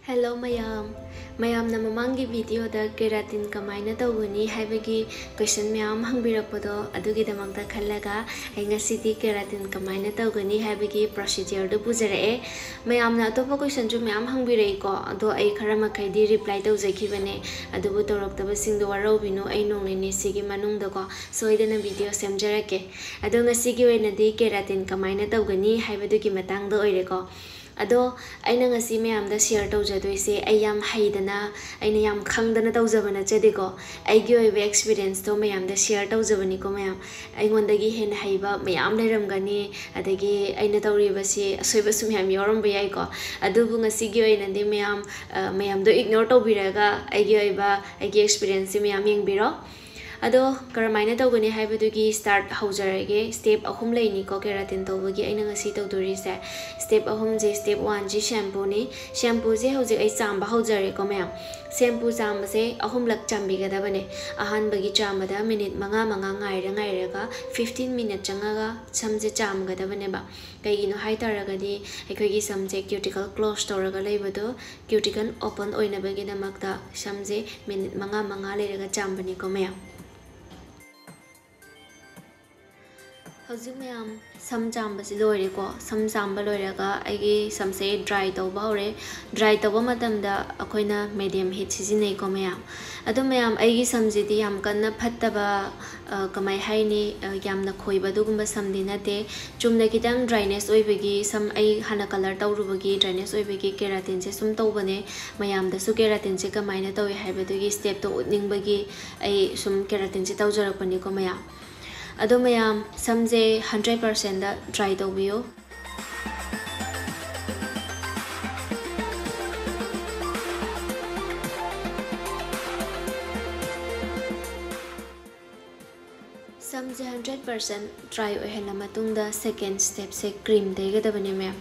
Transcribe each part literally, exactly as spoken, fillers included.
Hello ꯃꯌꯥꯝ, ꯃꯌꯥꯝꯅ ꯃꯃꯥꯡꯒꯤ ꯚꯤꯗꯤꯑꯣꯗ ꯀꯦꯔꯥꯇꯤꯟ ꯀꯃꯥꯏꯅ ꯇꯧꯒꯅꯤ ꯍꯥꯏꯕꯒꯤ ꯀꯣꯏꯁꯟ ꯃꯌꯥꯝ ꯍꯪꯕꯤꯔꯛꯄꯗꯣ, ꯑꯗꯨꯒꯤꯗꯃꯛꯇ ꯈꯜꯂꯒ ꯑꯩ ꯉꯁꯤꯗꯤ ꯀꯦꯔꯥꯇꯤꯟ ꯀꯃꯥꯏꯅ ꯇꯧꯒꯅꯤ ꯍꯥꯏꯕꯒꯤ ꯄ꯭ꯔꯣꯁꯤꯖꯔꯗꯨ ꯄꯨꯖꯔꯛꯑꯦ꯫ ꯃꯌꯥꯝꯅ ꯑꯇꯣꯞꯄ ꯀꯣꯏꯁꯟꯁꯨ ꯃꯌꯥꯝ ꯍꯪꯕꯤꯔꯛꯏꯀꯣ, ꯑꯗꯣ ꯑꯩ ꯈꯔ ꯃꯈꯩꯗꯤ ꯔꯤꯄ꯭ꯂꯥꯏ ꯇꯧꯖꯈꯤꯕꯅꯦ꯫ ꯑꯗꯨꯕꯨ ꯇꯧꯔꯛꯇꯕꯁꯤꯡꯗꯣ ꯋꯥꯔꯧꯕꯤꯅꯨ, ꯑꯩ ꯅꯣꯡ ꯅꯤꯅꯤꯁꯤꯒꯤ ꯃꯅꯨꯡꯗꯀꯣ ꯁꯣꯏꯗꯅ ꯚꯤꯗꯤꯑꯣ ꯁꯦꯝꯖꯔꯛꯀꯦ꯫ ꯑꯗꯣ ꯉꯁꯤꯒꯤ ꯑꯣꯏꯅꯗꯤ ꯀꯦꯔꯥꯇꯤꯟ ꯀꯃꯥꯏꯅ ꯇꯧꯒꯅꯤ ꯍꯥꯏꯕꯗꯨꯒꯤ ꯃꯇꯥꯡꯗ ꯑꯣꯏꯔꯦꯀꯣ꯫ ꯑꯗꯣ ꯑꯩꯅ ꯉꯁꯤ ꯃꯌꯥꯝꯗ ꯁꯤꯌꯔ ꯇꯧꯖꯗꯣꯏꯁꯦ ꯑꯩ ꯌꯥꯝ ꯍꯩꯗꯅ, ꯑꯩꯅ ꯌꯥꯝ ꯈꯪꯗꯅ ꯇꯧꯖꯕ ꯅꯠꯆꯗꯦꯀꯣ꯫ ꯑꯩꯒꯤ ꯑꯣꯏꯕ ꯑꯦꯛꯁꯄꯤꯔꯤꯌꯦꯟꯁꯇꯣ ꯃꯌꯥꯝꯗ ꯁꯤꯌꯔ ꯇꯧꯖꯕꯅꯤꯀꯣ ꯃꯌꯥꯝ꯫ ꯑꯩꯉꯣꯟꯗꯒꯤ ꯍꯦꯟꯅ ꯍꯩꯕ ꯃꯌꯥꯝ ꯂꯩꯔꯝꯒꯅꯤ, ꯑꯗꯒꯤ ꯑꯩꯅ ꯇꯧꯔꯤꯕꯁꯤ ꯑꯁꯣꯏꯕꯁꯨ ꯃꯌꯥꯝ ꯌꯥꯎꯔꯝꯕ ꯌꯥꯏꯀꯣ꯫ ꯑꯗꯨꯕꯨ ꯉꯁꯤꯒꯤ ꯑꯣꯏꯅꯗꯤ ꯃꯌꯥꯝ, ꯑ, ꯃꯌꯥꯝꯗꯣ ꯏꯒꯅꯣꯔ ꯇꯧꯕꯤꯔꯒ ꯑꯩꯒꯤ ꯑꯣꯏꯕ, ꯑꯩꯒꯤ ꯑꯦꯛꯁꯄꯤꯔꯤꯌꯦꯟꯁꯁꯤ ꯃꯌꯥꯝ ꯌꯦꯡꯕꯤꯔꯣ꯫ ꯑꯗꯣ ꯀꯔꯝꯍꯥꯏꯅ ꯇꯧꯒꯅꯤ ꯍꯥꯏꯕꯗꯨꯒꯤ ꯁ꯭ꯇꯥꯔꯠ ꯍꯧꯖꯔꯒꯦ꯫ ꯁ꯭ꯇꯦꯞ ꯑꯍꯨꯝ ꯂꯩꯅꯤꯀꯣ ꯀꯦꯔꯥꯇꯤꯟ ꯇꯧꯕꯒꯤ ꯑꯩꯅ ꯉꯁꯤ ꯇꯧꯗꯣꯔꯤꯁꯦ꯫ ꯁ꯭ꯇꯦꯞ ꯑꯍꯨꯝꯁꯦ, ꯁ꯭ꯇꯦꯞ ꯋꯥꯟꯁꯤ ꯁꯦꯝꯄꯨꯅꯤ꯫ ꯁꯦꯝꯄꯨꯁꯦ ꯍꯧꯖꯤꯛ ꯑꯩ ꯆꯥꯝꯕ ꯍꯧꯖꯔꯦꯀꯣ ꯃꯌꯥꯝ꯫ ꯁꯦꯝꯄꯨ ꯆꯥꯝꯕꯁꯦ ꯑꯍꯨꯝꯂꯛ ꯆꯥꯝꯕꯤꯒꯗꯕꯅꯦ꯫ ꯑꯍꯥꯟꯕꯒꯤ ꯆꯥꯝꯕꯗ ꯃꯤꯅꯤꯠ ꯃꯉꯥ ꯃꯉꯥ ꯉꯥꯏꯔ ꯉꯥꯏꯔꯒ ꯐꯤꯐꯇꯤꯟ ꯃꯤꯅꯤꯠ ꯆꯪꯉꯒ ꯁꯝꯁꯦ ꯆꯥꯝꯒꯗꯕꯅꯦꯕ꯫ ꯀꯩꯒꯤꯅꯣ ꯍꯥꯏ ꯇꯥꯔꯒꯗꯤ ꯑꯩꯈꯣꯏꯒꯤ ꯁꯝꯁꯦ ꯀ꯭ꯌꯨꯇꯤꯀꯜ ꯀ꯭ꯂꯣꯖ ꯇꯧꯔꯒ ꯂꯩꯕꯗꯣ ꯀ꯭ꯌꯨꯇꯤꯀꯜ ꯑꯣꯄꯟ ꯑꯣꯏꯅꯕꯒꯤꯗꯃꯛꯇ ꯁꯝꯁꯦ ꯃꯤꯅꯤꯠ ꯃꯉꯥ ꯃꯉꯥ ꯂꯩꯔꯒ ꯆꯥꯝꯕꯅꯤꯀꯣ ꯃꯌꯥꯝ꯫ ꯍꯧꯖꯤꯛ ꯃꯌꯥꯝ ꯁꯝ ꯆꯥꯝꯕꯁꯤ ꯂꯣꯏꯔꯦꯀꯣ꯫ ꯁꯝ ꯆꯥꯝꯕ ꯂꯣꯏꯔꯒ ꯑꯩꯒꯤ ꯁꯝꯁꯦ ꯗ꯭ꯔꯥꯏ ꯇꯧꯕ ꯍꯧꯔꯦ꯫ ꯗ꯭ꯔꯥꯏ ꯇꯧꯕ ꯃꯇꯝꯗ ꯑꯩꯈꯣꯏꯅ ꯃꯦꯗꯤꯌꯝ ꯍꯤꯠ ꯁꯤꯖꯤꯟꯅꯩꯀꯣ ꯃꯌꯥꯝ꯫ ꯑꯗꯣ ꯃꯌꯥꯝ, ꯑꯩꯒꯤ ꯁꯝꯁꯤꯗꯤ ꯌꯥꯝ ꯀꯟꯅ ꯐꯠꯇꯕ, ꯑ, ꯀꯃꯥꯏ ꯍꯥꯏꯅꯤ, ꯑ, ꯌꯥꯝꯅ ꯈꯣꯏꯕ ꯑꯗꯨꯒꯨꯝꯕ ꯁꯝꯗꯤ ꯅꯠꯇꯦ꯫ ꯆꯨꯝꯅ ꯈꯤꯇꯪ ꯗ꯭ꯔꯥꯏꯅꯦꯁ ꯑꯣꯏꯕꯒꯤ, ꯁꯝ ꯑꯩ ꯍꯥꯟꯅ ꯀꯂꯔ ꯇꯧꯔꯨꯕꯒꯤ ꯗ꯭ꯔꯥꯏꯅꯦꯁ ꯑꯣꯏꯕꯒꯤ ꯀꯦꯔꯥꯇꯤꯟꯁꯦ ꯁꯨꯝ ꯇꯧꯕꯅꯦ꯫ ꯃꯌꯥꯝꯗꯁꯨ ꯀꯦꯔꯥꯇꯤꯟꯁꯦ ꯀꯃꯥꯏꯅ ꯇꯧꯏ ꯍꯥꯏꯕꯗꯨꯒꯤ ꯁ꯭ꯇꯦꯞꯇꯣ ꯎꯠꯅꯤꯡꯕꯒꯤ ꯑꯩ ꯁꯨꯝ ꯀꯦꯔꯥꯇꯤꯟꯁꯦ ꯇꯧꯖꯔꯛꯄꯅꯤꯀꯣ ꯃꯌꯥꯝ꯫ ꯑꯗꯣ ꯃꯌꯥꯝ, ꯁꯝꯁꯦ ꯍꯟꯗ꯭ꯔꯦꯠ ꯄꯥꯔꯁꯦꯟꯗ ꯗ꯭ꯔꯥꯏ ꯇꯧꯕꯤꯌꯨ꯫ ꯁꯝ ꯁꯝꯁꯦ ꯍꯟꯗ꯭ꯔꯦꯠ ꯄꯥꯔꯁꯦꯟ ꯗ꯭ꯔꯥꯏ ꯑꯣꯏꯍꯜꯂ ꯃꯇꯨꯡꯗ ꯁꯦꯀꯦꯟ ꯁ꯭ꯇꯦꯞꯁꯦ ꯀ꯭ꯔꯤꯝ ꯇꯩꯒꯗꯕꯅꯦ ꯃꯌꯥꯝ꯫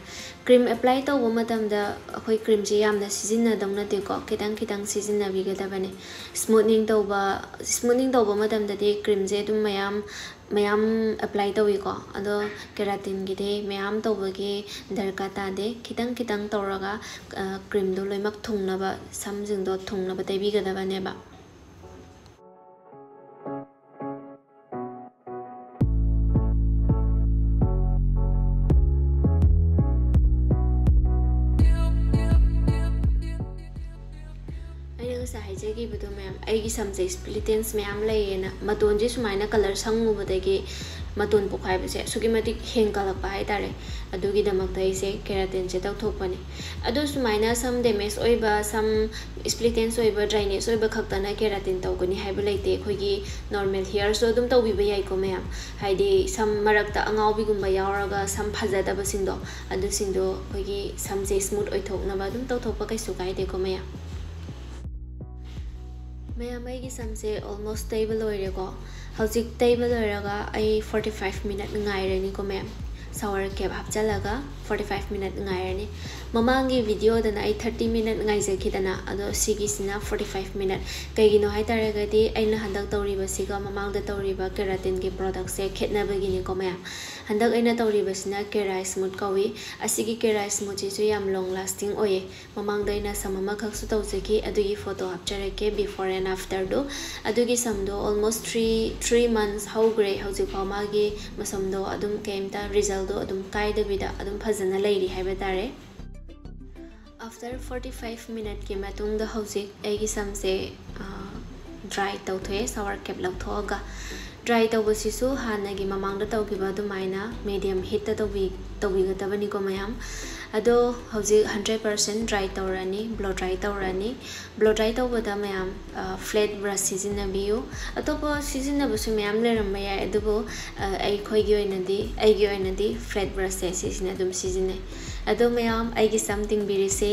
ꯀ꯭ꯔꯤꯝ ꯑꯦꯄ꯭ꯂꯥꯏ ꯇꯧꯕ ꯃꯇꯝꯗ ꯑꯩꯈꯣꯏ ꯀ꯭ꯔꯤꯝꯁꯦ ꯌꯥꯝꯅ ꯁꯤꯖꯤꯟꯅꯗꯧ ꯅꯠꯇꯦꯀꯣ, ꯈꯤꯇꯪ ꯈꯤꯇꯪ ꯁꯤꯖꯤꯟꯅꯕꯤꯒꯗꯕꯅꯦ꯫ ꯁ꯭ꯃꯨꯠꯅꯤꯡ ꯇꯧꯕ ꯁ꯭ꯃꯨꯠꯅꯤꯡ ꯇꯧꯕ ꯃꯇꯝꯗꯗꯤ ꯀ꯭ꯔꯤꯝꯁꯦ ꯑꯗꯨꯝ ꯃꯌꯥꯝ ꯃꯌꯥꯝ ꯑꯦꯄ꯭ꯂꯥꯏ ꯇꯧꯏꯀꯣ꯫ ꯑꯗꯣ ꯀꯦꯔꯥꯇꯤꯟꯒꯤꯗꯤ ꯃꯌꯥꯝ ꯇꯧꯕꯒꯤ ꯗꯔꯀꯥꯔ ꯇꯥꯗꯦ꯫ ꯈꯤꯇꯪ ꯈꯤꯇꯪ ꯇꯧꯔꯒ ꯀ꯭ꯔꯤꯝꯗꯣ ꯂꯣꯏꯅꯃꯛ ꯊꯨꯡꯅꯕ, ꯁꯝꯁꯤꯡꯗꯣ ꯊꯨꯡꯅꯕ ꯇꯩꯕꯤꯒꯗꯕꯅꯦꯕ꯫ ꯑꯩꯅ ꯉꯁꯥꯏ ꯍꯥꯏꯖꯈꯤꯕꯗꯣ ꯃꯌꯥꯝ, ꯑꯩꯒꯤ ꯁꯝꯁꯦ ꯁ꯭ꯄ꯭ꯂꯤꯇꯦꯟꯁ ꯃꯌꯥꯝ ꯂꯩꯌꯦꯅ꯫ ꯃꯇꯣꯟꯁꯦ ꯁꯨꯃꯥꯏꯅ ꯀꯂꯔ ꯁꯪꯉꯨꯕꯗꯒꯤ ꯃꯇꯣꯟ ꯄꯣꯛꯈꯥꯏꯕꯁꯦ ꯑꯁꯨꯛꯀꯤ ꯃꯇꯤꯛ ꯍꯦꯟꯒꯠꯂꯛꯄ ꯍꯥꯏꯇꯥꯔꯦ꯫ ꯀꯦꯔꯥꯇꯤꯟꯁꯦ ꯇꯧꯊꯣꯛꯄꯅꯦ꯫ ꯑꯗꯣ ꯁꯨꯃꯥꯏꯅ ꯁꯝ ꯗꯦꯃꯦꯖ ꯑꯣꯏꯕ, ꯁꯝ ꯁ꯭ꯄ꯭ꯂꯤꯇꯦꯟꯁ ꯑꯣꯏꯕ, ꯗ꯭ꯔꯥꯏꯅꯦꯁ ꯑꯣꯏꯕ ꯈꯛꯇꯅ ꯀꯦꯔꯥꯇꯤꯟ ꯇꯧꯒꯅꯤ ꯍꯥꯏꯕ ꯂꯩꯇꯦ꯫ ꯑꯩꯈꯣꯏꯒꯤ ꯅꯣꯔꯃꯦꯜ ꯍꯤꯌꯔꯁꯨ ꯑꯗꯨꯝ ꯇꯧꯕꯤꯕ ꯌꯥꯏꯀꯣ ꯃꯌꯥꯝ꯫ ꯍꯥꯏꯗꯤ ꯁꯝ ꯃꯔꯛꯇ ꯑꯉꯥꯎꯕꯤꯒꯨꯝꯕ ꯌꯥꯎꯔꯒ ꯁꯝ ꯐꯖꯗꯕꯁꯤꯡꯗꯣ, ꯑꯗꯨꯁꯤꯡꯗꯣ ꯑꯩꯈꯣꯏꯒꯤ ꯁꯝꯁꯦ ꯁ꯭ꯃꯨꯠ ꯑꯣꯏꯊꯣꯛꯅꯕ ꯑꯗꯨꯝ ꯇꯧꯊꯣꯛꯄ ꯀꯩꯁꯨ ꯀꯥꯏꯗꯦꯀꯣ ꯃꯌꯥꯝ꯫ ꯃꯌꯥꯝ, ꯑꯩꯒꯤ ꯁꯝꯁꯦ ꯑꯣꯜꯃꯣꯁ ꯇꯩꯕ ꯂꯣꯏꯔꯦꯀꯣ꯫ ꯍꯧꯖꯤꯛ ꯇꯩꯕ ꯂꯣꯏꯔꯒ ꯑꯩ ꯐꯣꯔꯇꯤ ꯐꯥꯏꯚ ꯃꯤꯅꯠ ꯉꯥꯏꯔꯅꯤꯀꯣ ꯃꯌꯥꯝ꯫ ꯁꯥꯋꯔ ꯀꯦꯞ ꯍꯥꯞꯆꯤꯜꯂꯒ ꯐꯣꯔꯇꯤ ꯐꯥꯏꯚ ꯃꯤꯅꯠ ꯉꯥꯏꯔꯅꯤ꯫ ꯃꯃꯥꯡꯒꯤ ꯚꯤꯗꯤꯑꯣꯗꯅ ꯑꯩ ꯊꯥꯔꯇꯤ ꯃꯤꯅꯠ ꯉꯥꯏꯖꯈꯤꯗꯅ, ꯑꯗꯣ ꯁꯤꯒꯤꯁꯤꯅ ꯐꯣꯔꯇꯤ ꯐꯥꯏꯚ ꯃꯤꯅꯠ꯫ ꯀꯩꯒꯤꯅꯣ ꯍꯥꯏꯇꯥꯔꯒꯗꯤ ꯑꯩꯅ ꯍꯟꯗꯛ ꯇꯧꯔꯤꯕꯁꯤꯒ ꯃꯃꯥꯡꯗ ꯇꯧꯔꯤꯕ ꯀꯦꯔꯥꯇꯤꯟꯒꯤ ꯄ꯭ꯔꯣꯗꯛꯁꯦ ꯈꯦꯠꯅꯕꯒꯤꯅꯤꯀꯣ ꯃꯌꯥꯝ꯫ ꯍꯟꯗꯛ ꯑꯩꯅ ꯇꯧꯔꯤꯕꯁꯤꯅ ꯀꯦꯔꯥ ꯁ꯭ꯃꯨꯠ ꯀꯧꯏ꯫ ꯑꯁꯤꯒꯤ ꯀꯦꯔꯥ ꯁ꯭ꯃꯨꯠꯁꯤꯁꯨ ꯌꯥꯝ ꯂꯣꯡ ꯂꯥꯁꯇꯤꯡ ꯑꯣꯏꯌꯦ꯫ ꯃꯃꯥꯡꯗ ꯑꯩꯅ ꯁꯝ ꯑꯃꯈꯛꯁꯨ ꯇꯧꯖꯈꯤ, ꯑꯗꯨꯒꯤ ꯐꯣꯇꯣ ꯍꯥꯞꯆꯔꯛꯀꯦ, before and afterꯗꯣ꯫ ꯑꯗꯨꯒꯤ ꯁꯝꯗꯣ almost three three months ꯍꯧꯈ꯭ꯔꯦ, ꯍꯧꯖꯤꯛꯐꯥꯎ ꯃꯥꯒꯤ ꯃꯁꯝꯗꯣ ꯑꯗꯨꯝ ꯀꯩꯝꯇ resultꯗꯣ ꯑꯗꯨꯝ ꯀꯥꯏꯗꯕꯤꯗ ꯑꯗꯨꯝ ꯐꯖꯅ ꯂꯩꯔꯤ ꯍꯥꯏꯕ ꯇꯥꯔꯦ꯫ After forty five minuteꯀꯤ ꯃꯇꯨꯡꯗ ꯍꯧꯖꯤꯛ ꯑꯩꯒꯤ ꯁꯝꯁꯦ ꯗ꯭ꯔꯥꯏ ꯇꯧꯊꯣꯛꯑꯦ, ꯁꯥꯋꯔ ꯀꯦꯞ ꯂꯧꯊꯣꯛꯑꯒ꯫ ꯗ꯭ꯔꯥꯏ ꯇꯧꯕꯁꯤꯁꯨ ꯍꯥꯟꯅꯒꯤ ꯃꯃꯥꯡꯗ ꯇꯧꯈꯤꯕ ꯑꯗꯨꯃꯥꯏꯅ medium heatꯇ ꯇꯧꯕꯤ ꯇꯧꯕꯤꯒꯗꯕꯅꯤꯀꯣ ꯃꯌꯥꯝ꯫ ꯑꯗꯣ ꯍꯧꯖꯤꯛ ꯍꯟꯗ꯭ꯔꯦꯠ ꯄꯥꯔꯁꯦꯟ ꯗ꯭ꯔꯥꯏ ꯇꯧꯔꯅꯤ, ꯕ꯭ꯂꯣ ꯗ꯭ꯔꯥꯏ ꯇꯧꯔꯅꯤ꯫ ꯕ꯭ꯂꯣ ꯗ꯭ꯔꯥꯏ ꯇꯧꯕꯗ ꯃꯌꯥꯝ ꯐ꯭ꯂꯦꯠ ꯕ꯭ꯔꯁ ꯁꯤꯖꯤꯟꯅꯕꯤꯌꯨ꯫ ꯑꯇꯣꯞꯄ ꯁꯤꯖꯤꯟꯅꯕꯁꯨ ꯃꯌꯥꯝ ꯂꯩꯔꯝꯕ ꯌꯥꯏ, ꯑꯗꯨꯕꯨ ꯑꯩꯈꯣꯏꯒꯤ ꯑꯣꯏꯅꯗꯤ, ꯑꯩꯒꯤ ꯑꯣꯏꯅꯗꯤ ꯐ꯭ꯂꯦꯠ ꯕ꯭ꯔꯁꯁꯦ ꯁꯤꯁꯤꯅ ꯑꯗꯨꯝ ꯁꯤꯖꯤꯟꯅꯩ꯫ ꯑꯗꯣ ꯃꯌꯥꯝ, ꯑꯩꯒꯤ ꯁꯝ ꯇꯤꯡꯕꯤꯔꯤꯁꯦ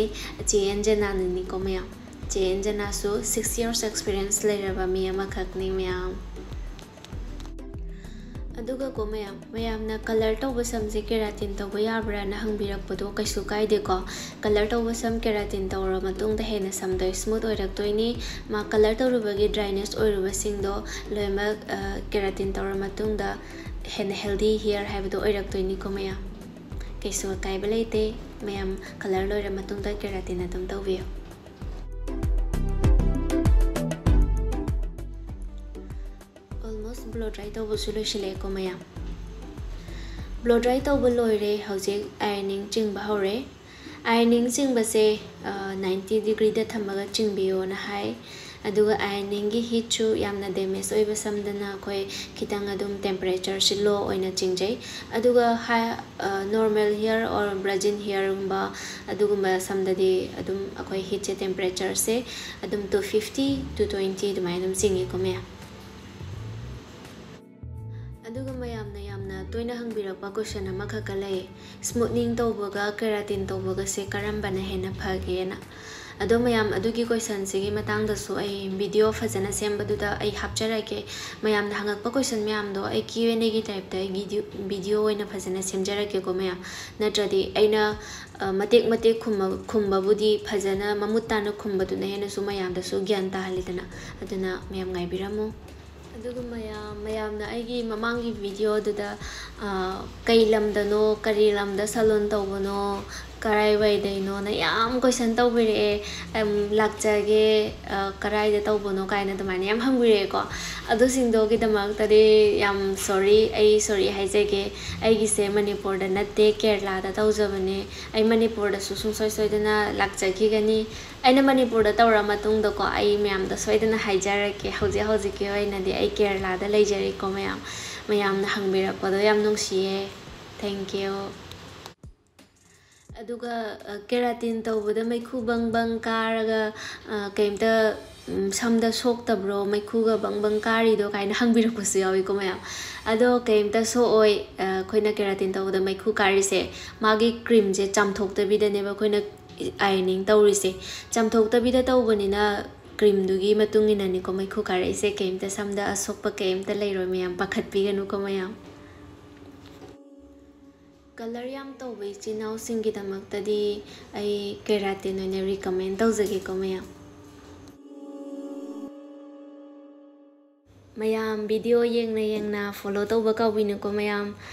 ꯆꯦ ꯑꯦꯟ ꯖꯦꯅꯥꯅꯅꯤꯀꯣ ꯃꯌꯥꯝ꯫ ꯆꯦ ꯑꯦꯟ ꯖꯦꯅꯥꯁꯨ six years experience ꯂꯩꯔꯕ ꯃꯤ ꯑꯃꯈꯛꯅꯤ ꯃꯌꯥꯝ꯫ ꯑꯗꯨꯒꯀꯣ ꯃꯌꯥꯝ, ꯃꯌꯥꯝꯅ ꯀꯂꯔ ꯇꯧꯕ ꯁꯝꯁꯦ ꯀꯦꯔꯥꯇꯤꯟ ꯇꯧꯕ ꯌꯥꯕ꯭ꯔꯥꯅ ꯍꯪꯕꯤꯔꯛꯄꯗꯣ ꯀꯩꯁꯨ ꯀꯥꯏꯗꯦꯀꯣ꯫ ꯀꯂꯔ ꯇꯧꯕ ꯁꯝ ꯀꯦꯔꯥꯇꯤꯟ ꯇꯧꯔꯕ ꯃꯇꯨꯡꯗ ꯍꯦꯟꯅ ꯁꯝꯗꯣ ꯁ꯭ꯃꯨꯠ ꯑꯣꯏꯔꯛꯇꯣꯏꯅꯤ꯫ ꯃꯥ ꯀꯂꯔ ꯇꯧꯔꯨꯕꯒꯤ ꯗ꯭ꯔꯥꯏꯅꯦꯁ ꯑꯣꯏꯔꯨꯕꯁꯤꯡꯗꯣ ꯂꯣꯏꯅꯃꯛ, ꯑ, ꯀꯦꯔꯥꯇꯤꯟ ꯇꯧꯔ ꯃꯇꯨꯡꯗ ꯍꯦꯟꯅ ꯍꯦꯜꯗꯤ ꯍꯤꯌꯔ ꯍꯥꯏꯕꯗꯣ ꯑꯣꯏꯔꯛꯇꯣꯏꯅꯤꯀꯣ ꯃꯌꯥꯝ꯫ ꯀꯩꯁꯨ ꯑꯀꯥꯏꯕ ꯂꯩꯇꯦ꯫ ꯃꯌꯥꯝ ꯀꯂꯔ ꯂꯣꯏꯔ ꯃꯇꯨꯡꯗ ꯀꯦꯔꯥꯇꯤꯟ ꯑꯗꯨꯝ ꯇꯧꯕꯤꯌꯨ꯫ ꯑꯣꯜꯃꯣꯁ ꯕ꯭ꯂꯣ ꯗ꯭ꯔꯥꯏ ꯇꯧꯕꯁꯨ ꯂꯣꯏꯁꯤꯜꯂꯛꯑꯦꯀꯣ ꯃꯌꯥꯝ꯫ ꯕ꯭ꯂꯣ ꯗ꯭ꯔꯥꯏ ꯇꯧꯕ ꯂꯣꯏꯔꯦ, ꯍꯧꯖꯤꯛ ꯑꯥꯏꯔꯅꯤꯡ ꯆꯤꯡꯕ ꯍꯧꯔꯦ꯫ ꯑꯥꯏꯔꯅꯤꯡ ꯆꯤꯡꯕꯁꯦ, ꯑ, ꯅꯥꯏꯟꯇꯤ ꯗꯤꯒ꯭ꯔꯤꯗ ꯊꯝꯃꯒ ꯆꯤꯡꯕꯤꯌꯣꯅ ꯍꯥꯏ꯫ ꯑꯗꯨꯒ ꯑꯥꯏꯔꯅꯤꯡꯒꯤ ꯍꯤꯠꯁꯨ ꯌꯥꯝꯅ ꯗꯦꯃꯦꯖ ꯑꯣꯏꯕ ꯁꯝꯗꯅ ꯑꯩꯈꯣꯏ ꯈꯤꯇꯪ ꯑꯗꯨꯝ ꯇꯦꯝꯄꯔꯦꯆꯔꯁꯤ ꯂꯣ ꯑꯣꯏꯅ ꯆꯤꯡꯖꯩ꯫ ꯑꯗꯨꯒ ꯍꯥꯏ, ꯑ, ꯅꯣꯔꯃꯦꯜ ꯍꯤꯌꯔ ꯑꯣꯔ ꯕ꯭ꯔꯖꯤꯟ ꯍꯤꯌꯔꯒꯨꯝꯕ ꯑꯗꯨꯒꯨꯝꯕ ꯁꯝꯗꯗꯤ ꯑꯗꯨꯝ ꯑꯩꯈꯣꯏ ꯍꯤꯠꯁꯦ ꯇꯦꯝꯄꯔꯦꯆꯔꯁꯦ ꯑꯗꯨꯝ two fifty to twenty ꯑꯗꯨꯃꯥꯏꯅ ꯑꯗꯨꯝ ꯆꯤꯡꯉꯤꯀꯣ ꯃꯌꯥꯝ꯫ ꯑꯗꯨꯒ ꯃꯌꯥꯝꯅ ꯌꯥꯝꯅ ꯇꯣꯏꯅ ꯍꯪꯕꯤꯔꯛꯄ ꯀꯣꯏꯁꯟ ꯑꯃꯈꯛꯀ ꯂꯩ, ꯁ꯭ꯃꯨꯠꯅꯤꯡ ꯇꯧꯕꯒ ꯀꯦꯔꯥꯇꯤꯟ ꯇꯧꯕꯒꯁꯦ ꯀꯔꯝꯕꯅ ꯍꯦꯟꯅ ꯐꯒꯦꯅ꯫ ꯑꯗꯣ ꯃꯌꯥꯝ, ꯑꯗꯨꯒꯤ ꯀꯣꯏꯁꯟꯁꯤꯒꯤ ꯃꯇꯥꯡꯗꯁꯨ ꯑꯩ ꯚꯤꯗꯤꯑꯣ ꯐꯖꯅ ꯁꯦꯝꯕꯗꯨꯗ ꯑꯩ ꯍꯥꯞꯆꯔꯛꯀꯦ꯫ ꯃꯌꯥꯝꯅ ꯍꯪꯉꯛꯄ ꯀꯣꯏꯁꯟ ꯃꯌꯥꯝꯗꯣ ꯑꯩ Q and Aꯒꯤ ꯇꯥꯏꯞꯇ ꯑꯩ ꯚꯤꯗꯤꯑꯣ, ꯚꯤꯗꯤꯑꯣ ꯑꯣꯏꯅ ꯐꯖꯅ ꯁꯦꯝꯖꯔꯛꯀꯦꯀꯣ ꯃꯌꯥꯝ꯫ ꯅꯠꯇ꯭ꯔꯗꯤ ꯑꯩꯅ, ꯑ, ꯃꯇꯦꯛ ꯃꯇꯦꯛ ꯈꯨꯝꯕ-, ꯈꯨꯝꯕꯕꯨꯗꯤ ꯐꯖꯅ ꯃꯃꯨꯠ ꯇꯥꯅ ꯈꯨꯝꯕꯗꯨꯅ ꯍꯦꯟꯅꯁꯨ ꯃꯌꯥꯝꯗꯁꯨ ꯒ꯭ꯌꯥꯟ ꯇꯥꯍꯜꯂꯤꯗꯅ꯫ ꯑꯗꯨꯅ ꯃꯌꯥꯝ ꯉꯥꯏꯕꯤꯔꯝꯃꯨ꯫ ꯑꯗꯨꯒ ꯃꯌꯥꯝ, ꯃꯌꯥꯝꯅ ꯑꯩꯒꯤ ꯃꯃꯥꯡꯒꯤ ꯚꯤꯗꯤꯑꯣꯗꯨꯗ, ꯑ, ꯀꯩ ꯂꯝꯗꯅꯣ, ꯀꯔꯤ ꯂꯝꯗ ꯁꯂꯣꯟ ꯇꯧꯕꯅꯣ, ꯀꯔꯥꯏꯋꯥꯏꯗꯩꯅꯣꯅ ꯌꯥꯝ ꯀꯣꯏꯁꯟ ꯇꯧꯕꯤꯔꯛꯑꯦ꯫ ꯑꯝ, ꯂꯥꯛꯆꯒꯦ, ꯑ, ꯀꯔꯥꯏꯗ ꯇꯧꯕꯅꯣ ꯀꯥꯏꯅ ꯑꯗꯨꯃꯥꯏꯅ ꯌꯥꯝ ꯍꯪꯕꯤꯔꯛꯑꯦꯀꯣ꯫ ꯑꯗꯨꯁꯤꯡꯗꯨꯒꯤꯗꯃꯛꯇꯗꯤ ꯌꯥꯝ ꯁꯣꯔꯤ, ꯑꯩ ꯁꯣꯔꯤ ꯍꯥꯏꯖꯒꯦ꯫ ꯑꯩꯒꯤꯁꯦ ꯃꯅꯤꯄꯨꯔꯗ ꯅꯠꯇꯦ, ꯀꯦꯔꯂꯥꯗ ꯇꯧꯖꯕꯅꯦ꯫ ꯑꯩ ꯃꯅꯤꯄꯨꯔꯗꯁꯨ ꯁꯨꯡꯁꯣꯏ ꯁꯣꯏꯗꯅ ꯂꯥꯛꯆꯈꯤꯒꯅꯤ꯫ ꯑꯩꯅ ꯃꯅꯤꯄꯨꯔꯗ ꯇꯧꯔ ꯃꯇꯨꯡꯗꯀꯣ, ꯑꯩ ꯃꯌꯥꯝꯗ ꯁꯣꯏꯗꯅ ꯍꯥꯏꯖꯔꯛꯀꯦ꯫ ꯍꯧꯖꯤꯛ ꯍꯧꯖꯤꯛꯀꯤ ꯑꯣꯏꯅꯗꯤ ꯑꯩ ꯀꯦꯔꯂꯥꯗ ꯂꯩꯖꯔꯤꯀꯣ ꯃꯌꯥꯝ꯫ ꯃꯌꯥꯝꯅ ꯍꯪꯕꯤꯔꯛꯄꯗꯣ ꯌꯥꯝ ꯅꯨꯡꯁꯤꯌꯦ꯫ Thank you꯫ ꯑꯗꯨꯒ, ꯑ, ꯀꯦꯔꯥꯇꯤꯟ ꯇꯧꯕꯗ ꯃꯩꯈꯨ ꯕꯪ ꯕꯪ ꯀꯥꯔꯒ, ꯑ, ꯀꯩꯝꯇ, ꯎꯝ, ꯁꯝꯗ ꯁꯣꯛꯇꯕ꯭ꯔꯣ, ꯃꯩꯈꯨꯒ ꯕꯪ ꯕꯪ ꯀꯥꯔꯤꯗꯣ ꯀꯥꯏꯅ ꯍꯪꯕꯤꯔꯛꯄꯁꯨ ꯌꯥꯎꯋꯤꯀꯣ ꯃꯌꯥꯝ꯫ ꯑꯗꯣ ꯀꯩꯝꯇ ꯁꯣꯛꯑꯣꯏ꯫ ꯑ, ꯑꯩꯈꯣꯏꯅ ꯀꯦꯔꯥꯇꯤꯟ ꯇꯧꯕꯗ ꯃꯩꯈꯨ ꯀꯥꯔꯤꯁꯦ ꯃꯥꯒꯤ ꯀ꯭ꯔꯤꯝꯁꯦ ꯆꯥꯝꯊꯣꯛꯇꯕꯤꯗꯅꯦꯕ ꯑꯩꯈꯣꯏꯅ ꯑꯥꯏꯔꯅꯤꯡ ꯇꯧꯔꯤꯁꯦ꯫ ꯆꯥꯝꯊꯣꯛꯇꯕꯤꯗ ꯇꯧꯕꯅꯤꯅ ꯀ꯭ꯔꯤꯝꯗꯨꯒꯤ ꯃꯇꯨꯡ ꯏꯟꯅꯅꯤꯀꯣ ꯃꯩꯈꯨ ꯀꯥꯔꯛꯏꯁꯦ꯫ ꯀꯩꯝꯇ, ꯁꯝꯗ ꯑꯁꯣꯛꯄ ꯀꯩꯝꯇ ꯂꯩꯔꯣꯏ ꯃꯌꯥꯝ, ꯄꯥꯈꯠꯄꯤꯒꯅꯨꯀꯣ ꯃꯌꯥꯝ꯫ ꯀꯂꯔ ꯌꯥꯝ ꯇꯧꯕ ꯏꯆꯤꯟ ꯏꯅꯥꯎꯁꯤꯡꯒꯤꯗꯃꯛꯇꯗꯤ ꯑꯩ ꯀꯦꯔꯥꯇꯤꯟ ꯑꯣꯏꯅ ꯔꯤꯀꯃꯦꯟ ꯇꯧꯖꯒꯦꯀꯣ ꯃꯌꯥꯝ꯫ ꯃꯌꯥꯝ ꯚꯤꯗꯤꯑꯣ ꯌꯦꯡꯅ ꯌꯦꯡꯅ ꯐꯣꯂꯣ ꯇꯧꯕ ꯀꯥꯎꯕꯤꯅꯨꯀꯣ ꯃꯌꯥꯝ꯫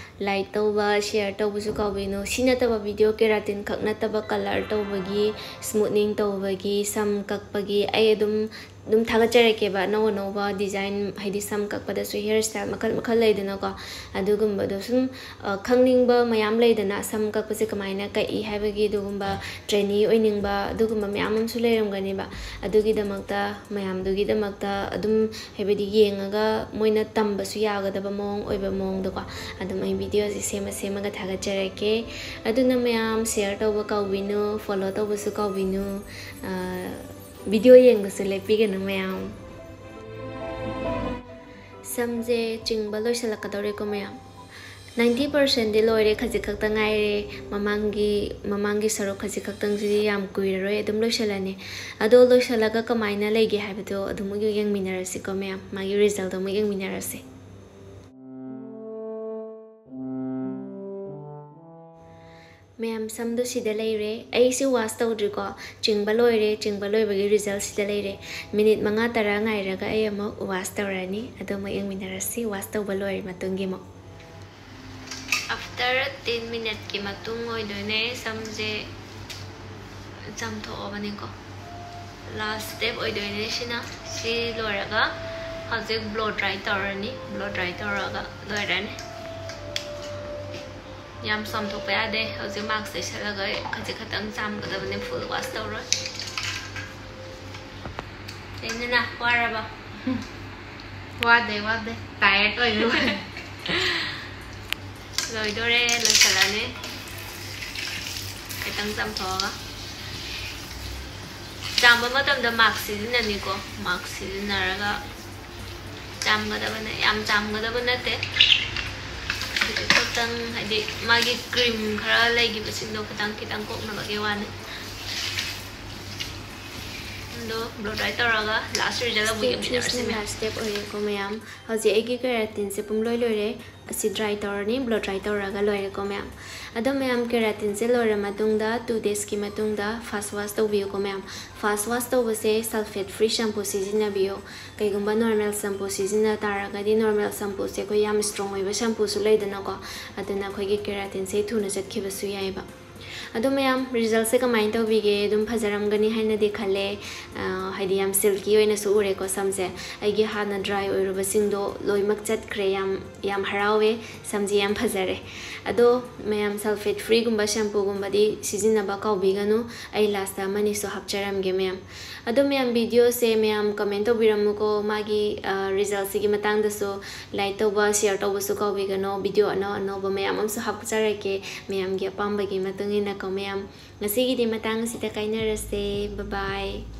ꯂꯥꯏꯛ ꯇꯧꯕ, ꯁꯤꯌꯔ ꯇꯧꯕꯁꯨ ꯀꯥꯎꯕꯤꯅꯨ꯫ ꯁꯤ ꯅꯠꯇꯕ ꯚꯤꯗꯤꯑꯣ ꯀꯦꯔꯥꯇꯤꯟ ꯈꯛ ꯅꯠꯇꯕ ꯀꯂꯔ ꯇꯧꯕꯒꯤ, ꯁ꯭ꯃꯨꯠꯅꯤꯡ ꯇꯧꯕꯒꯤ, ꯁꯝ ꯀꯛꯄꯒꯤ ꯑꯩ ꯑꯗꯨꯝ, ꯑꯗꯨꯝ ꯊꯥꯒꯠꯆꯔꯛꯀꯦꯕ꯫ ꯑꯅꯧ ꯑꯅꯧꯕ ꯗꯤꯖꯥꯏꯟ, ꯍꯥꯏꯗꯤ ꯁꯝ ꯀꯛꯄꯗꯁꯨ ꯍꯤꯌꯔ ꯁ꯭ꯇꯥꯏꯜ ꯃꯈꯜ ꯃꯈꯜ ꯂꯩꯗꯅꯀꯣ꯫ ꯑꯗꯨꯒꯨꯝꯕꯗꯣ ꯁꯨꯝ, ꯑ, ꯈꯪꯅꯤꯡꯕ ꯃꯌꯥꯝ ꯂꯩꯗꯅ, ꯁꯝ ꯀꯛꯄꯁꯦ ꯀꯃꯥꯏꯅ ꯀꯛꯏ ꯍꯥꯏꯕꯒꯤ ꯑꯗꯨꯒꯨꯝꯕ ꯇ꯭ꯔꯦꯅꯤ ꯑꯣꯏꯅꯤꯡꯕ ꯑꯗꯨꯒꯨꯝꯕ ꯃꯌꯥꯝ ꯑꯃꯁꯨ ꯂꯩꯔꯝꯒꯅꯦꯕ꯫ ꯑꯗꯨꯒꯤꯗꯃꯛꯇ, ꯃꯌꯥꯝꯗꯨꯒꯤꯗꯃꯛꯇ ꯑꯗꯨꯝ ꯍꯥꯏꯕꯗꯤ ꯌꯦꯡꯉꯒ ꯃꯣꯏꯅ ꯇꯝꯕꯁꯨ ꯌꯥꯒꯗꯕ ꯃꯑꯣꯡ ꯑꯣꯏꯕ ꯃꯑꯣꯡꯗꯀꯣ ꯑꯗꯨꯝ ꯑꯩ ꯚꯤꯗꯤꯑꯣꯁꯦ ꯁꯦꯝꯃ ꯁꯦꯝꯃꯒ ꯊꯥꯒꯠꯆꯔꯛꯀꯦ꯫ ꯑꯗꯨꯅ ꯃꯌꯥꯝ ꯁꯤꯌꯔ ꯇꯧꯕ ꯀꯥꯎꯕꯤꯅꯨ, ꯐꯣꯂꯣ ꯇꯧꯕꯁꯨ ꯀꯥꯎꯕꯤꯅꯨ, ꯑ, ꯚꯤꯗꯤꯑꯣ ꯌꯦꯡꯕꯁꯨ ꯂꯦꯞꯄꯤꯒꯅꯨ ꯃꯌꯥꯝ꯫ ꯁꯝꯁꯦ ꯆꯤꯡꯕ ꯂꯣꯏꯁꯤꯜꯂꯛꯀꯗꯧꯔꯦꯀꯣ ꯃꯌꯥꯝ꯫ ꯅꯥꯏꯟꯇꯤ ꯄꯥꯔꯁꯦꯟꯗꯤ ꯂꯣꯏꯔꯦ, ꯈꯖꯤꯛ ꯈꯛꯇ ꯉꯥꯏꯔꯦ꯫ ꯃꯃꯥꯡꯒꯤ, ꯃꯃꯥꯡꯒꯤ ꯁꯔꯨꯛ ꯈꯖꯤꯛ ꯈꯛꯇꯪꯁꯤꯗꯤ ꯌꯥꯝ ꯀꯨꯏꯔꯔꯣꯏ, ꯑꯗꯨꯝ ꯂꯣꯏꯁꯤꯜꯂꯅꯤ꯫ ꯑꯗꯣ ꯂꯣꯏꯁꯤꯜꯂꯒ ꯀꯃꯥꯏꯅ ꯂꯩꯒꯦ ꯍꯥꯏꯕꯗꯣ ꯑꯗꯨꯝ ꯌꯦꯡꯃꯤꯟꯅꯔꯁꯤꯀꯣ ꯃꯌꯥꯝ, ꯃꯥꯒꯤ ꯔꯤꯖꯜꯗꯣ ꯑꯃꯨꯛ ꯌꯦꯡꯃꯤꯟꯅꯔꯁꯤ꯫ ꯃꯌꯥꯝ, ꯁꯝꯗꯣ ꯁꯤꯗ ꯂꯩꯔꯦ꯫ ꯑꯩꯁꯤ ꯋꯥꯁ ꯇꯧꯗ꯭ꯔꯤꯀꯣ, ꯆꯤꯡꯕ ꯂꯣꯏꯔꯦ꯫ ꯆꯤꯡꯕ ꯂꯣꯏꯕꯒꯤ ꯔꯤꯖꯜ ꯁꯤꯗ ꯂꯩꯔꯦ꯫ ꯃꯤꯅꯤꯠ ꯃꯉꯥ ꯇꯔꯥ ꯉꯥꯏꯔꯒ ꯑꯩ ꯑꯃꯨꯛ ꯋꯥꯁ ꯇꯧꯔꯅꯤ꯫ ꯑꯗꯨ ꯑꯃꯨꯛ ꯌꯦꯡꯃꯤꯟꯅꯔꯁꯤ, ꯋꯥꯁ ꯇꯧꯕ ꯂꯣꯏꯔ ꯃꯇꯨꯡꯒꯤ ꯑꯃꯨꯛ꯫ ꯑꯥꯐꯇꯔ ꯇꯦꯟ ꯃꯤꯅꯠꯀꯤ ꯃꯇꯨꯡ ꯑꯣꯏꯗꯣꯏꯅꯦ꯫ ꯁꯝꯁꯦ ꯆꯥꯝꯊꯣꯛꯑꯕꯅꯤꯀꯣ꯫ ꯂꯥꯁ ꯁ꯭ꯇꯦꯞ ꯑꯣꯏꯗꯣꯏꯅꯦ ꯁꯤꯅ꯫ ꯁꯤ ꯂꯣꯏꯔꯒ ꯍꯧꯖꯤꯛ ꯕ꯭ꯂꯣ ꯗ꯭ꯔꯥꯏ ꯇꯧꯔꯅꯤ꯫ ꯕ꯭ꯂꯣ ꯗ꯭ꯔꯥꯏ ꯇꯧꯔꯒ ꯂꯣꯏꯔꯅꯤ꯫ ꯌꯥꯝ ꯆꯥꯝꯊꯣꯛꯄ ꯌꯥꯗꯦ꯫ ꯍꯧꯖꯤꯛ ꯃꯥꯛꯁ ꯇꯩꯁꯜꯂꯒ ꯈꯖꯤꯛ ꯈꯛꯇꯪ ꯆꯥꯝꯒꯗꯕꯅꯦ, ꯐꯨꯜ ꯋꯥꯁ ꯇꯧꯔꯣꯏ꯫ ꯆꯦ ꯅꯦꯅꯥ, ꯋꯥꯔꯕ? ꯋꯥꯗꯦ, ꯋꯥꯗꯦ꯫ ꯇꯥꯏꯌꯔꯗ ꯑꯣꯏꯕꯩ ꯋꯥꯅꯤ꯫ ꯂꯣꯏꯗꯣꯔꯦ, ꯂꯣꯏꯁꯜꯂꯅꯤ꯫ ꯈꯤꯇꯪ ꯆꯥꯝꯊꯣꯛꯑꯒ꯫ ꯆꯥꯝꯕ ꯃꯇꯝꯗ ꯃꯥꯛꯁ ꯁꯤꯖꯤꯟꯅꯅꯤꯀꯣ꯫ ꯃꯥꯛꯁ ꯁꯤꯖꯤꯟꯅꯔꯒ ꯆꯥꯝꯒꯗꯕꯅꯦ꯫ ꯌꯥꯝ ꯆꯥꯝꯒꯗꯕ ꯅꯠꯇꯦ꯫ ꯈꯖꯤꯛ ꯈꯛꯇꯪ, ꯍꯥꯏꯗꯤ ꯃꯥꯒꯤ ꯀ꯭ꯔꯤꯝ ꯈꯔ ꯂꯩꯈꯤꯕꯁꯤꯡꯗꯣ ꯈꯤꯇꯪ ꯈꯤꯇꯪ ꯀꯣꯛꯅꯕꯒꯤ ꯋꯥꯅꯤ꯫ ꯑꯗꯣ blow dry ꯇꯧꯔꯒ last result ꯑꯃꯨꯛ ꯌꯦꯡꯃꯤꯟꯅꯔꯁꯤ, ꯃꯌꯥꯝ꯫ Step ꯊ꯭ꯔꯤꯁꯤꯅ last step ꯑꯣꯏꯔꯦꯀꯣ, ꯃꯌꯥꯝ꯫ ꯍꯧꯖꯤꯛ ꯑꯩꯒꯤ ꯀꯦꯔꯥꯇꯤꯟꯁꯦ ꯄꯨꯝꯂꯣꯏ ꯂꯣꯏꯔꯦ꯫ ꯑꯁꯤ dry ꯇꯧꯔꯅꯤ, blow dry ꯇꯧꯔꯒ ꯂꯣꯏꯔꯦꯀꯣ, ꯃꯌꯥꯝ꯫ ꯑꯗꯣ ꯃꯌꯥꯝ, ꯀꯦꯔꯥꯇꯤꯟꯁꯦ ꯂꯣꯏꯔ ꯃꯇꯨꯡꯗ two daysꯀꯤ ꯃꯇꯨꯡꯗ face wash ꯇꯧꯕꯤꯌꯨꯀꯣ, ꯃꯌꯥꯝ꯫ Face wash ꯇꯧꯕꯁꯦ sulphate free shampoo ꯁꯤꯖꯤꯟꯅꯕꯤꯌꯨ꯫ ꯀꯩꯒꯨꯝꯕ normal shampoo ꯁꯤꯖꯤꯟꯅ ꯇꯥꯔꯒꯗꯤ, normal shampooꯁꯦ ꯑꯩꯈꯣꯏ ꯌꯥꯝ strong ꯑꯣꯏꯕ shampooꯁꯨ ꯂꯩꯗꯅꯀꯣ, ꯑꯗꯨꯅ ꯑꯩꯈꯣꯏꯒꯤ ꯀꯦꯔꯥꯇꯤꯟꯁꯦ ꯊꯨꯅ ꯆꯠꯈꯤꯕꯁꯨ ꯌꯥꯏꯑꯕ꯫ ꯑꯗꯣ ꯃꯌꯥꯝ, resultꯁꯦ ꯀꯃꯥꯏꯅ ꯇꯧꯕꯤꯒꯦ? ꯑꯗꯨꯝ ꯐꯖꯔꯝꯒꯅꯤ ꯍꯥꯏꯅꯗꯤ ꯈꯜꯂꯦ꯫ ꯑ, ꯍꯥꯏꯗꯤ ꯌꯥꯝ silky ꯑꯣꯏꯅꯁꯨ ꯎꯔꯦꯀꯣ ꯁꯝꯁꯦ꯫ ꯑꯩꯒꯤ ꯍꯥꯟꯅ dry ꯑꯣꯏꯔꯨꯕꯁꯤꯡꯗꯣ ꯂꯣꯏꯅꯃꯛ ꯆꯠꯈ꯭ꯔꯦ꯫ ꯌꯥꯝ, ꯌꯥꯝ ꯍꯔꯥꯎꯋꯦ, ꯁꯝꯁꯦ ꯌꯥꯝ ꯐꯖꯔꯦ꯫ ꯑꯗꯣ ꯃꯌꯥꯝ, sulphate freeꯒꯨꯝꯕ shampooꯒꯨꯝꯕꯗꯤ ꯁꯤꯖꯤꯟꯅꯕ ꯀꯥꯎꯕꯤꯒꯅꯨ꯫ ꯑꯩ lastꯇ ꯑꯃꯅꯤꯁꯨ ꯍꯥꯞꯆꯔꯝꯒꯦ, ꯃꯌꯥꯝ꯫ ꯑꯗꯣ ꯃꯌꯥꯝ, videoꯁꯦ ꯃꯌꯥꯝ comment ꯇꯧꯕꯤꯔꯝꯃꯨꯀꯣ, ꯃꯥꯒꯤ, ꯑ, resultꯁꯤꯒꯤ ꯃꯇꯥꯡꯗꯁꯨ like ꯇꯧꯕ, share ꯇꯧꯕꯁꯨ ꯀꯥꯎꯕꯤꯒꯅꯣ꯫ Video ꯑꯅꯧ ꯑꯅꯧꯕ ꯃꯌꯥꯝ ꯑꯃꯁꯨ ꯍꯥꯞꯆꯔꯛꯀꯦ, ꯃꯌꯥꯝꯒꯤ ꯑꯄꯥꯝꯕꯒꯤ ꯃꯇꯨꯡ ꯏꯟꯅꯀꯣ, ꯃꯌꯥꯝ꯫ ꯉꯁꯤꯒꯤꯗꯤ ꯃꯇꯥꯡ ꯑꯁꯤꯗ ꯀꯥꯏꯅꯔꯁꯦ꯫ Bye bye꯫